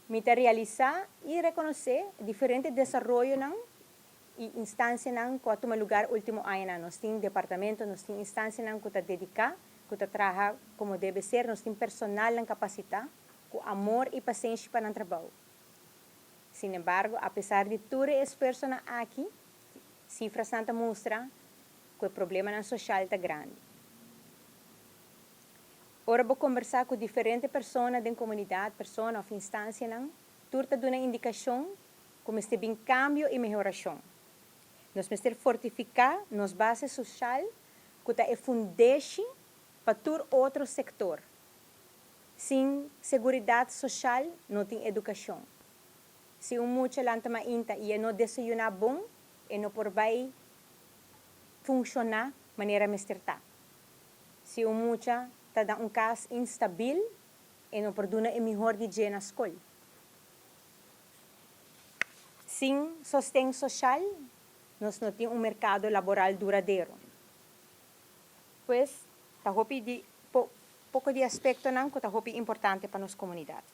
Mi ta realisa y reconoce diferente desaroyonan y instancianan cu a tuma lugar ultimo añanan. Nos tin departamento, nos tin instancianan cu ta dedica, cu ta traha como debe ser, nos tin personalnan capacita, cu amor y pasenshi pa nan trabou. Sin embargo, apesar di tur e esfuersonan aki, cifrasnan ta mustra cu e problemanan social ta grandi. Ora bo combersa cu diferente persona den comunidad, persona of instancianan, tur ta duna indicacion cu mester bin cambio y mehoracion. Nos mester fortifica nos base social cu ta e fundeshi pa tur otro sector. Sin seguridad social no tin educacion. Si un mucha lanta mainta y e no desayuna bon, e no por bay funciona manera mester ta. Si un mucha ta den un cas instabil, e no por duna e mihor di dje na scol. Sin sosten social, nos no tin un mercado laboral duradero. Pues, ta hopi di poco di aspectonan cu ta hopi importante pa nos comunidad.